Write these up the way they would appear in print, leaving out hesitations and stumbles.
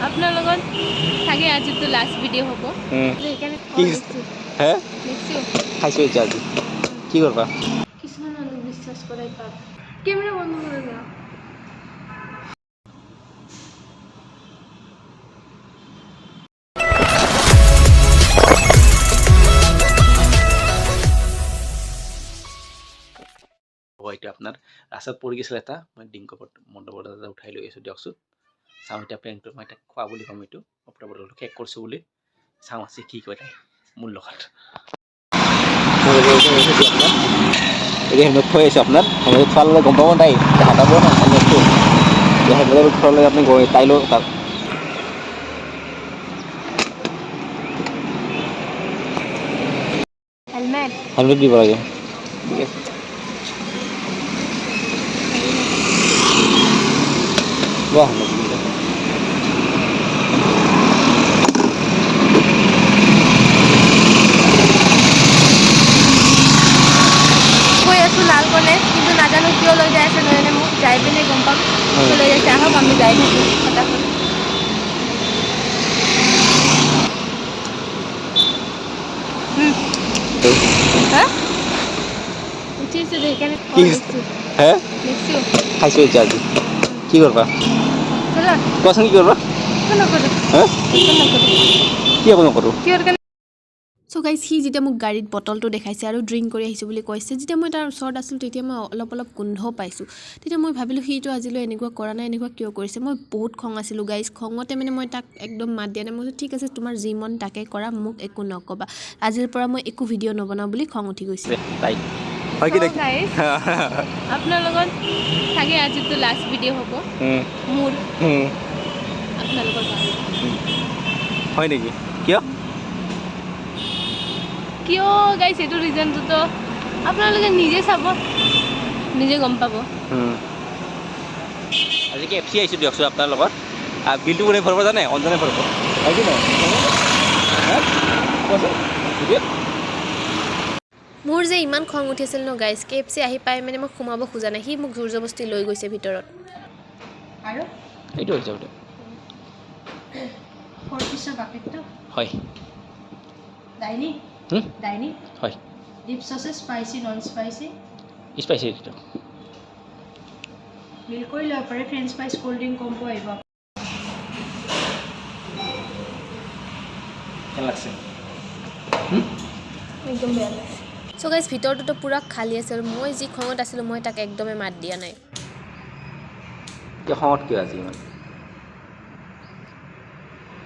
আপোনাৰ লগত চাগে আজিতো লাষ্ট ভিডিঅ' হ'ব, সেইকাৰণে। কি? হে? দেখিছোঁ। খাইছোঁ এতিয়া আজি। কি কৰবা? কিছুমান মানুহ বিশ্বাস কৰাই পাপ। কেমেৰা বন্ধ কৰি না। হ'ব, এইটো আপোনাৰ ৰাস্তাত পৰি গৈছিল এটা। মই ডিংক মণ্ডপত এটা উঠাই লৈ আহিছোঁ দিয়কচোন। চাওঁ এতিয়া প্লেনটো মই তাইক খোৱা বুলি ক'ম, এইটো আপোনাৰ বটলটো শেষ কৰিছোঁ বুলি। চাওঁ আছে কি কয় তাই মোৰ লগত। এতিয়া হেলমেট থৈ আহিছোঁ আপোনাৰ। হেলমেট থোৱাৰ লগে গম পাব তাই হাতাব ন হেলমেটটো। এতিয়া হেলমেট থোৱাৰ লগে আপুনি গৈ তাই লগত তাত হেলমেট। হেলমেট দিব লাগে। ঠিক আছে, লোৱা হেলমেট কিন্তু। গৈ আছোঁ লাল কলেজ, কিন্তু নাজানো কিয় লৈ যাই আছে নয়নে মোক। যাই পিনে গম পাম কিয় লৈ যাইছে। আহক, আমি যাই থাকোঁ ফটাফট। হা, উঠিছোঁ, সেইকাৰণে। কি? হে? দেখিছোঁ। খাইছোঁ এতিয়া আজি। কি কৰবা? চলা। কোৱাচোন, কি কৰবা? একো নকৰোঁ। হে? একো নকৰোঁ। কি একো নকৰোঁ? কিহৰ কাৰণে? চ' গাইজ, সি যেতিয়া মোক গাড়ীত বটলটো দেখাইছে আৰু ড্ৰিংক কৰি আহিছোঁ বুলি কৈছে, যেতিয়া মই তাৰ ওচৰত আছিলোঁ তেতিয়া মই অলপ অলপ গোন্ধ পাইছোঁ। তেতিয়া মই ভাবিলোঁ, সিটো আজিলৈ এনেকুৱা কৰা নাই, এনেকুৱা কিয় কৰিছে? মই বহুত খং আছিলোঁ গাইজ। খঙতে মানে মই তাক একদম মাত দিয়া নাই। মই কৈছোঁ, ঠিক আছে, তোমাৰ যি মন তাকে কৰা, মোক একো নক'বা, আজিৰ পৰা মই একো ভিডিঅ' নবনাওঁ বুলি খং উঠি গৈছে। তাই হয় কি? So guys, আপোনাৰ লগত চাগে আজিতো লাষ্ট ভিডিঅ' হ'ব মোৰ আপোনালোকৰ কাৰণে। হয় নেকি? কিয়? কিয় গাইছ, এইটো ৰিজনটোতো আপোনালোকে নিজে চাব, নিজে গম পাব। আজি কে এফ চি আহিছোঁ দিয়কচোন আপোনাৰ লগত। বিলটো কোনে ভৰিব জানে? অঞ্জনে ভৰিব, হয় কি নহয়? হা? কোৱাচোন ভিডিঅ'ত। মোৰ যে ইমান খং উঠিছিল ন গাইজ, কে এফ চি আহি পাই মানে মই সোমাব খোজা নাই, সি মোক জোৰ জবস্তি লৈ গৈছে ভিতৰত। আৰু এইটো হৈছে এইটো। ফ'ৰ পিচৰ বাকেটটো? হয়। ডাইনি? হুম? ডাইনি? হয়। Dip sauce spicy, non spicy? Spicy এইটো। বিল কৰি ল'ব পাৰে। French fries, cold drink combo আহিব। কেনে লাগছে? একদম বেয়া লাগছে। চ' গাইজ, ভিতৰটোতো পূৰা খালী আছিল। মই যি খঙত আছিলোঁ, মই তাক একদমেই মাত দিয়া নাই। কিয় খঙত? কিয় আজি ইমান?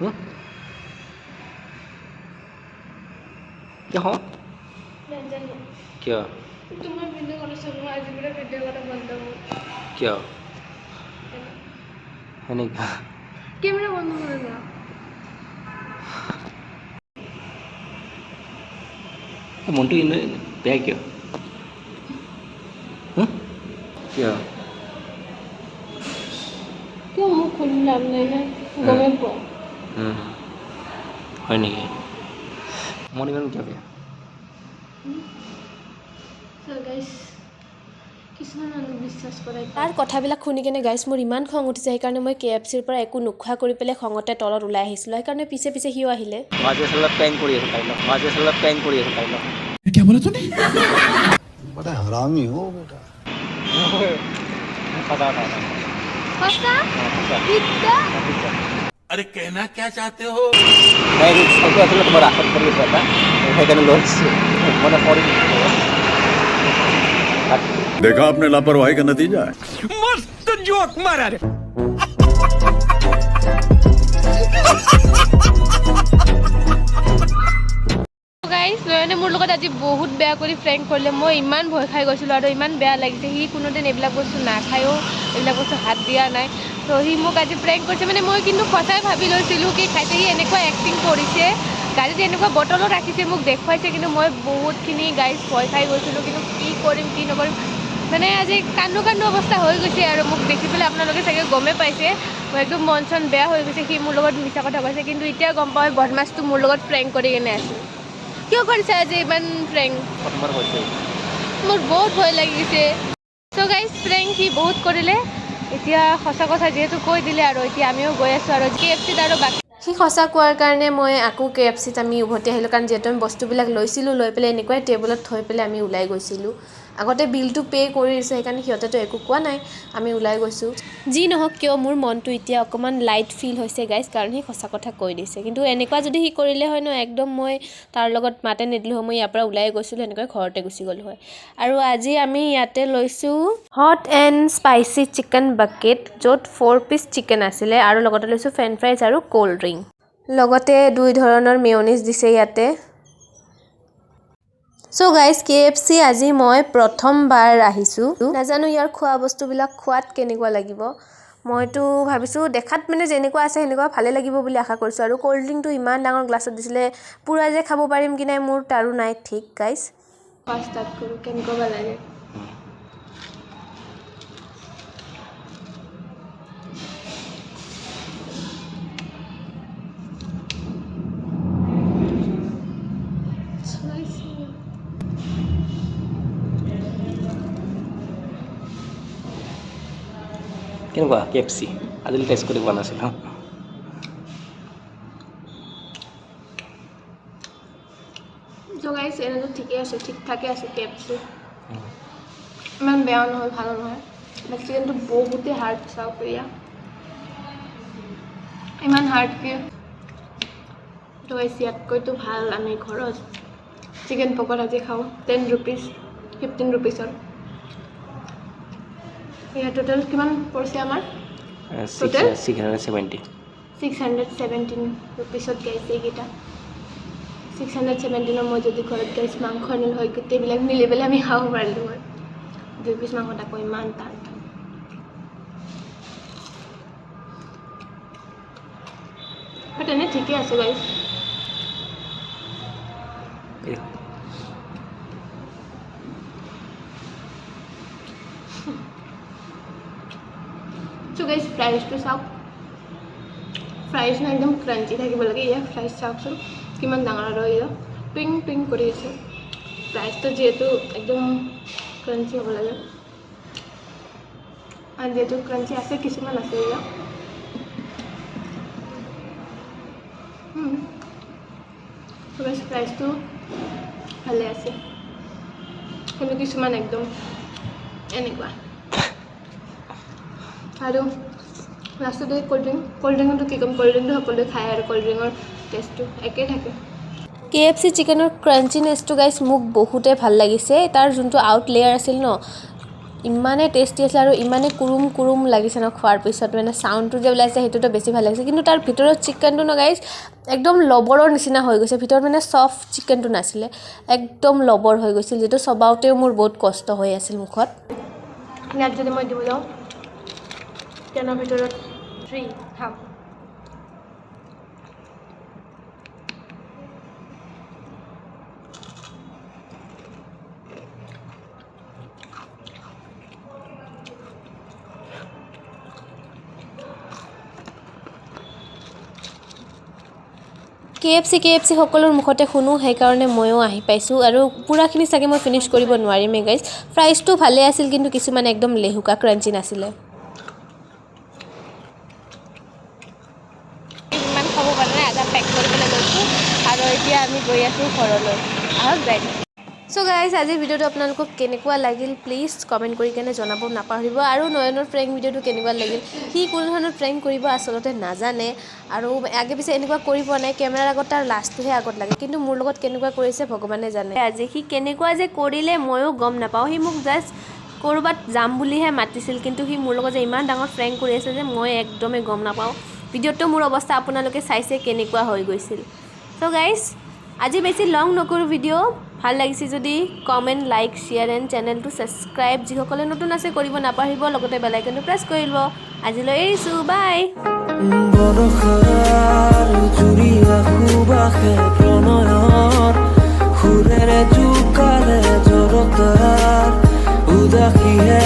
হুম? কিয় খঙত? নাজানো। কিয়? তোমাৰ ভিডিঅ' কৰা চাব, মই আজিৰ পৰা ভিডিঅ' কৰা বন্ধ মোৰ। কিয় সেনেকুৱা? কেমেৰা বন্ধ কৰি না। মনটো এনে বেয়া কিয়? হুম? কিয়? কিয় মোক খুলি লাভ নাই না, গমেই পোৱা। হুম। হয় নেকি? মন ইমান কিয় বেয়া? চ' গাইজ, কিছুমান মানুহ বিশ্বাস কৰাই তাৰ কথাবিলাক শুনি কেনে গাইজ মোৰ ইমান খং উঠিছে, সেইকাৰণে মই কে এফ চিৰ পৰা একো নোখোৱা কৰি পেলাই খঙতে তলত ওলাই আহিছিলোঁ। সেইকাৰণে পিছে পিছে সিও আহিলে। মই আজি আচলতে প্ৰেংক কৰি আছোঁ তাইক। মই আজি আচলতে প্ৰেংক কৰি আছোঁ তাইক। क्या बोला तूने? बड़ा हरामी हो बेटा। সঁচা কথা এটা। সঁচা। সঁচা। পিজ্জা। अरे, कहना क्या चाहते हो? নাই, এইটো আচলতে তোমাৰ ৰাস্তাত পৰি আছে এটা, সেইকাৰণে লৈ আহিছোঁ। মানে পৰি গৈছে। देखा आपने लापरवाही का नतीजा है। मस्त जोक मारा रे। গাইজ, নয়নে মোৰ লগত আজি বহুত বেয়া কৰি প্ৰেংক কৰিলে। মই ইমান ভয় খাই গৈছিলোঁ আৰু ইমান বেয়া লাগিছে। সি কোনোদিন এইবিলাক বস্তু নাখায়ো, এইবিলাক বস্তু হাত দিয়া নাই। ত' সি মোক আজি প্ৰেংক কৰিছে। মানে মই কিন্তু সঁচাই ভাবি লৈছিলোঁ কি খাইছে। সি এনেকুৱা এক্টিং কৰিছে, গাড়ীত এনেকুৱা বটলো ৰাখিছে, মোক দেখুৱাইছে, কিন্তু মই বহুতখিনি গাইজ ভয় খাই গৈছিলোঁ। কিন্তু কি কৰিম কি নকৰিম, মানে আজি কান্দো কান্দো অৱস্থা হৈ গৈছে। আৰু মোক দেখি পেলাই আপোনালোকে চাগে গমেই পাইছে, মই একদম মন চন বেয়া হৈ গৈছে। সি মোৰ লগত মিছা কথা কৈছে, কিন্তু এতিয়া গম পাওঁ বদমাছটো মোৰ লগত প্ৰেংক কৰি কেনে আছিল। কিয় কৰিছে আজি ইমান প্ৰেংক? প্ৰথমবাৰ কৈছে। মোৰ বহুত ভয় লাগিছে। চ' গাইজ, প্ৰেংক সি বহুত কৰিলে। এতিয়া সঁচা কথা যিহেতু কৈ দিলে আৰু এতিয়া আমিও গৈ আছোঁ আৰু কেএফচিত আৰু বাকী সি সঁচা কোৱাৰ কাৰণে মই আকৌ কেএফচিত আমি উভতি আহিলোঁ, কাৰণ যিহেতু আমি বস্তুবিলাক লৈছিলোঁ, লৈ পেলাই এনেকুৱাই টেবুলত থৈ পেলাই আমি ওলাই গৈছিলোঁ। আগতে বিলটো পে' কৰি দিছোঁ, সেইকাৰণে সিহঁতেতো একো কোৱা নাই, আমি ওলাই গৈছোঁ। যি নহওক কিয়, মোৰ মনটো এতিয়া অকণমান লাইট ফিল হৈছে গাইজ, কাৰণ সি সঁচা কথা কৈ দিছে। কিন্তু এনেকুৱা যদি সি কৰিলে হয় ন, একদম মই তাৰ লগত মাতে নিদিলোঁ হয়, মই ইয়াৰ পৰা ওলাই গৈছিলোঁ, সেনেকৈ ঘৰতে গুচি গ'লোঁ হয়। আৰু আজি আমি ইয়াতে লৈছোঁ hot and spicy chicken bucket, য'ত 4 পিচ চিকেন আছিলে, আৰু লগতে লৈছোঁ ফ্ৰেঞ্চ ফ্ৰাইজ আৰু ক'ল্ড ড্ৰিংক, লগতে দুই ধৰণৰ মেয়নিজ দিছে ইয়াতে। চ' গাইজ, কেএফচি আজি মই প্ৰথমবাৰ আহিছোঁ। নাজানো ইয়াৰ খোৱা বস্তুবিলাক খোৱাত কেনেকুৱা লাগিব। মইতো ভাবিছোঁ দেখাত মানে যেনেকুৱা আছে সেনেকুৱা ভালে লাগিব বুলি আশা কৰিছোঁ। আৰু ক'ল্ড ড্ৰিংকটো ইমান ডাঙৰ গ্লাছত দিছিলে, পূৰা যে খাব পাৰিম কি নাই মোৰ তাৰো নাই ঠিক গাইজ। ফাৰ্ষ্ট ষ্টাৰ্ট কৰোঁ, কেনেকুৱা বা লাগে। কেনেকুৱা কেএফচি? আজিলৈ টেষ্ট কৰি পোৱা নাছিলোঁ। চ' গাইজ, এনেতো ঠিকেই আছে, ঠিক ঠাকে আছে কেএফচি, ইমান বেয়াও নহয়, ভালো নহয়। বাট চিকেনটো বহুতেই হাৰ্ড। চাওক এয়া, ইমান হাৰ্ড কি। তো গাইজ, ইয়াতকৈতো ভাল আমি ঘৰত চিকেন পকৰা যে খাওঁ, 10 ৰুপিজ, 15 ৰুপিজৰ। এয়া টোটেল কিমান পৰিছে আমাৰ? Total? 670। 617 ৰুপিজত গাইছে এইকেইটা। 617ৰ মই যদি ঘৰত গাইছ মাংস আনিলোঁ হয়, গোটেইবিলাক মিলি পেলাই আমি খাব পাৰিলোঁ হয়। দুই পিচ মাংসত আকৌ ইমান টান টান। বাট এনেই ঠিকে আছে গাইছ। এই। চ' গাইছ, ফ্ৰাইজটো চাওক। ফ্ৰাইজ ন একদম ক্ৰাঞ্চি থাকিব লাগে। ইয়াৰ ফ্ৰাইজ চাওকচোন কিমান ডাঙৰ, আৰু এয়া টুইং টুইং কৰি আছে। ফ্ৰাইজটো যিহেতু একদম ক্ৰাঞ্চি হ'ব লাগে, আৰু যিহেতু ক্ৰাঞ্চি আছে, কিছুমান আছে এয়া। গাইছ, ফ্ৰাইজটো ভালে আছে, কিন্তু কিছুমান একদম এনেকুৱা। আৰু লাষ্টতে ক'ল্ড ড্ৰিংক। ক'ল্ড ড্ৰিংকটো কি ক'ম, ক'ল্ড ড্ৰিংকটো সকলোৱে খায় আৰু ক'ল্ড ড্ৰিংকৰ টেষ্টটো একেই থাকে। কেএফচি চিকেনৰ ক্ৰাঞ্চিনেছটো গাইছ মোক বহুতেই ভাল লাগিছে। তাৰ যোনটো আউট লেয়াৰ আছিল ন, ইমানেই টেষ্টি আছিল আৰু ইমানেই কুৰুম কুৰুম লাগিছে ন খোৱাৰ পিছত, মানে চাউণ্ডটো যে ওলাইছে সেইটোতো বেছি ভাল লাগিছে। কিন্তু তাৰ ভিতৰত চিকেনটো ন গাইছ, একদম লবৰৰ নিচিনা হৈ গৈছে ভিতৰত, মানে চফ্ট চিকেনটো নাছিলে, একদম লবৰ হৈ গৈছিল, যিটো চবাওঁতেও মোৰ বহুত কষ্ট হৈ আছিল মুখত। ইয়াত যদি মই দিব যাওঁ 10ৰ ভিতৰত 3 হাফ। কেএফচি, কেএফচি সকলোৰ মুখতে শুনো, সেইকাৰণে ময়ো আহি পাইছোঁ। আৰু পূৰাখিনি চাগে মই ফিনিছ কৰিব নোৱাৰিমেই গাইজ। ফ্ৰাইজটো ভালেই আছিল, কিন্তু কিছুমান একদম লেহুকা, ক্ৰাঞ্চি নাছিলে। ইমান খাব পৰা নাই, আধা পেক কৰিবলৈ লৈছোঁ আৰু এতিয়া আমি গৈ আছোঁ ঘৰলৈ। আহক যাই। চ' গাইজ, আজিৰ ভিডিঅ'টো আপোনালোকক কেনেকুৱা লাগিল প্লিজ কমেণ্ট কৰি কেনে জনাব নাপাহৰিব। আৰু নয়নৰ প্ৰেংক ভিডিঅ'টো কেনেকুৱা লাগিল? সি কোনো ধৰণৰ প্ৰেংক কৰিব আচলতে নাজানে আৰু আগে পিছে এনেকুৱা কৰি পোৱা নাই। কেমেৰাৰ আগত তাৰ লাজটোহে আগত লাগে, কিন্তু মোৰ লগত কেনেকুৱা কৰিছে ভগৱানে জানে। আজি সি কেনেকুৱা যে কৰিলে ময়ো গম নাপাওঁ। সি মোক জাষ্ট ক'ৰবাত যাম বুলিহে মাতিছিল, কিন্তু সি মোৰ লগত যে ইমান ডাঙৰ প্ৰেংক কৰি আছে যে মই একদমেই গম নাপাওঁ। ভিডিঅ'টো মোৰ অৱস্থা আপোনালোকে চাইছে কেনেকুৱা হৈ গৈছিল। চ' গাইজ, আজি বেছি লং নকৰোঁ ভিডিঅ'। ভাল লাগিছে যদি কমেণ্ট, লাইক, শ্বেয়াৰ এণ্ড চেনেলটো ছাবস্ক্ৰাইব যিসকলে নতুন আছে কৰিব নাপাহৰিব, লগতে বেল আইকনটো প্ৰেছ কৰি ল'ব। আজিলৈ এৰিছোঁ, বাই। বৰষাৰ জুৰীয়া সুবাসে প্ৰণয়ৰ সুৰেৰে জোকাৰে জড়তাৰ উদাসীহে।